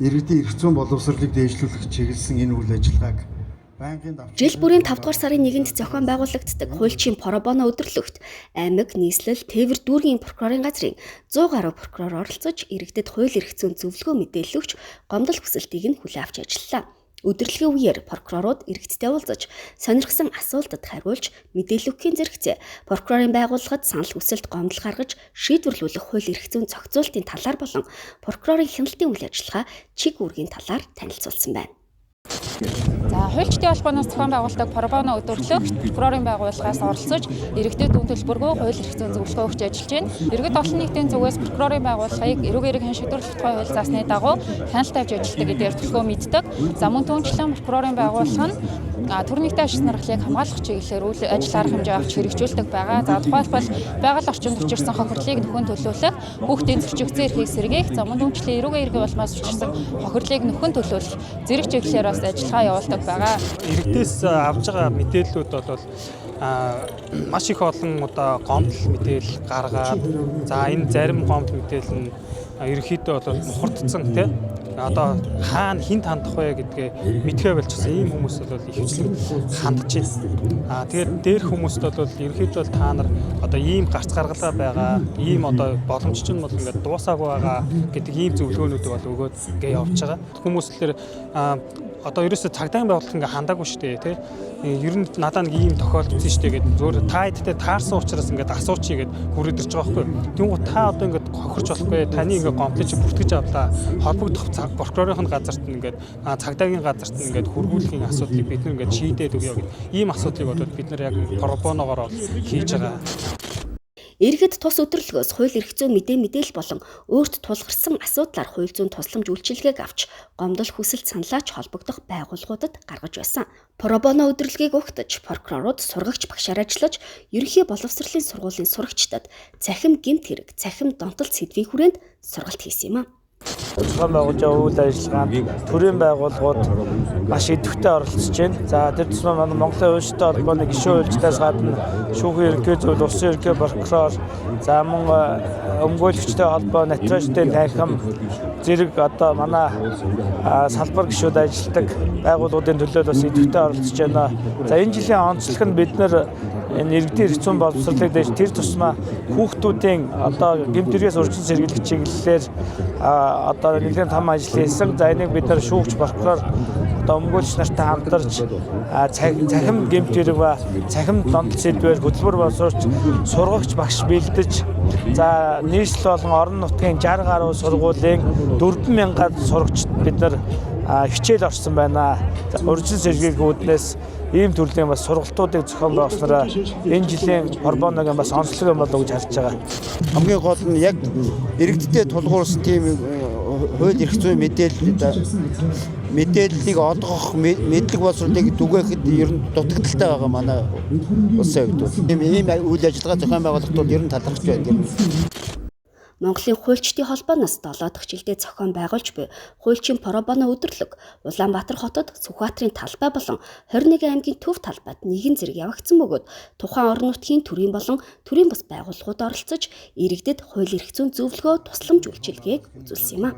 Иргэдийн эрх зүйн боловсролыг дээшлүүлэх чиглэсэн энэ үйл ажиллагааг байнгын давч Жил бүрийн 5 дугаар сарын 1-нд зохион байгуулагддаг хуульчийн pro bono өдөрлөгт аймаг, нийслэл, тээвэр дүүргийн прокурорын газрын 100 гаруй прокурор оролцож иргэдэд хууль эрх зүйн зөвлөгөө мэдээлэл өгч гомдол хүсэлтийг нь хүлээн авч ажиллалаа. Өдөрлөгийн үеэр прокурорууд иргэдтэй уулзаж сонирхсан асуултад хариулж мэдээлэл өгөхийн зэрэгцээ прокурорын байгууллагад санал хүсэлт гомдол гаргаж шийдвэрлүүлэх хууль эрх зүйн зохицуултын талаар болон прокурорын хяналтын үйл ажиллагаа чиг үүргийн талаар танилцуулсан байна. За, хуульчдын холбооноос зохион байгуулдаг pro bono өдөрлөгт прокурорын байгууллагаас оролцож иргэдэд үн төлбөргүй хууль эрх зүйн зөвлөгөө өгч ажиллаж байна. Иргэд олон нийтийн зүгээс прокурорын байгууллагыг эрүүг эрэг хэн шийдвэрлэх тухай хууль заасны дагуу хяналт тавьж ажилладаг гэдгээр төлхөө мэддэг. За, мөн түүнчлэн прокурорын байгууллага нь төр нийтийн ашиг сонирхлыг хамгаалах чиглэлээр үйл ажил арга хэмжээ авч хэрэгжүүлдэг байгаа. За, тухайлбал байгаль орчинд учирсан хохирлыг нөхөн төлөөлөх, хүүхдийн зөрчигдсөн эрхийг сэргээх, за мөн түүнчлэн эрүүг эргийн улмаас учирсан хохирлыг нөхөн төлөөлөх зэрэг чиглэлээр бас ажиллагаа явуулдаг байгаа. Иргэдээс авч байгаа мэдээллүүд бол маш их олон одоо гомдол мэдээлэл гаргаад, за энэ зарим гомдол мэдээлэл нь ерөнхийдөө бол мухардсан тий одоо хаана хинт хандах вэ гэдгээ мэдхээ болчихсон ийм хүмүүс бол ихэвчлэн хандж байна. Тэгээд дээрх хүмүүст бол ерөнхийдөө та нар одоо ийм гарц гаргалаа байгаа, ийм одоо боломж чинь бол ингээд дуусаагүй байгаа гэдэг ийм зөвлөгөөнүүдийг бол өгөөд ингээ явж байгаа. Хүмүүс л одоо ерөөсө цагдаагийн байгууллага ингээ хандаагүй шүү дээ тий. Ер нь надаа нэг ийм тохиолдсон шүү дээ гэдэг зөөр та хэдтэй таарсан учраас ингээд асуучий гэд хүрээд ирж байгаа байхгүй. Тэнгүү та одоо ингээд хохирч болохгүй, таны ингээд гомдлыг чи бүртгэж авлаа. Холбогдох прокурорын газарт нь ингээд цагдаагийн газарт нь ингээд хөргүүлэхийн асуудлыг бид нар ингээд шийдээд өгье гэд ийм асуудлыг бол бид нар яг pro bono-гоор хийж байгаа. Иргэд тус өдөрлөгөөс хууль эрх зүйн мэдээлэл болон өөрт тулгарсан асуудлаар хууль зүйн тусламж үйлчилгээг авч гомдол хүсэлт саналаач холбогдох байгууллагуудад гаргаж байсан. Pro bono өдөрлөгийг угтаж прокурорууд сургагч багшаар ажиллаж ерөнхий боловсролын сургуулийн сурагчдад цахим гэмт хэрэг, цахим донтолт сэдвийн хүрээнд сургалт хийсэн юм а. Зохион байгуулж байгаа үйл ажиллагаанд төрийн байгууллагууд маш идэвхтэй оролцож байна. За, тэр тусмаа манай Монголын хуульчтай холбооны гишүүн хуульчдаас гадна шүүхийн ерөнхий зөвлөл, улсын ерөнхий прокурор, за мөн өмгөөлөгчтэй холбоо, натуралчдын танхим зэрэг одоо манай салбар гишүүд ажилладаг байгууллагуудын төлөө бас идэвхтэй оролцож байна. За, энэ жилийн онцлог нь бид нар энэ иргэдийн эрх зүйн боловсролыг дэж тэр тусмаа хүүхдүүдийн одоо гэмт хэрэгээс урьдчилан сэргийлэх чиглэлээр одоо нэлээд том ажил хийсэн. За, энийг бид нар шүүгч прокурор одоо өмгөөлөгч нартай хамтарч цахим гэмт хэрэг ба цахим донтол сэдвээр хөтөлбөр боловсруулж сургагч багш бэлдэж, за нийслэл болон орон нутгийн 60 гаруй сургуулийн 4000 сурагчид бид нар хичээл орсон байна. Урьдчилан сэргийлэх үүднээс ийм төрлийн бас сургалтуудыг зохион байгуулснараа энэ жилийн pro bono-гийн бас онцлог юм болов уу гэж харж байгаа. Хамгийн гол нь яг иргэдтэй тулгуурсан тийм хууль эрх зүйн мэдээллийг олгох, мэдлэг боловсролыг түгээхэд ер нь дутагдалтай байгаа манай улсын хувьд. Ийм үйл ажиллагаа зохион байгуулалтууд ер нь талархаж байна. Монголын хуульчдын холбооноос 7 дахь жилдээ зохион байгуулж буй хуульчийн pro bono өдөрлөг Улаанбаатар хотод Сүхбаатарын талбай болон 21 аймгийн төв талбайд нэгэн зэрэг явагдсан бөгөөд тухайн орон нутгийн төрийн болон төрийн бус байгууллагууд оролцож иргэдэд хууль эрх зүйн зөвлөгөө, тусламж үйлчилгээг үзүүлсэн юм а.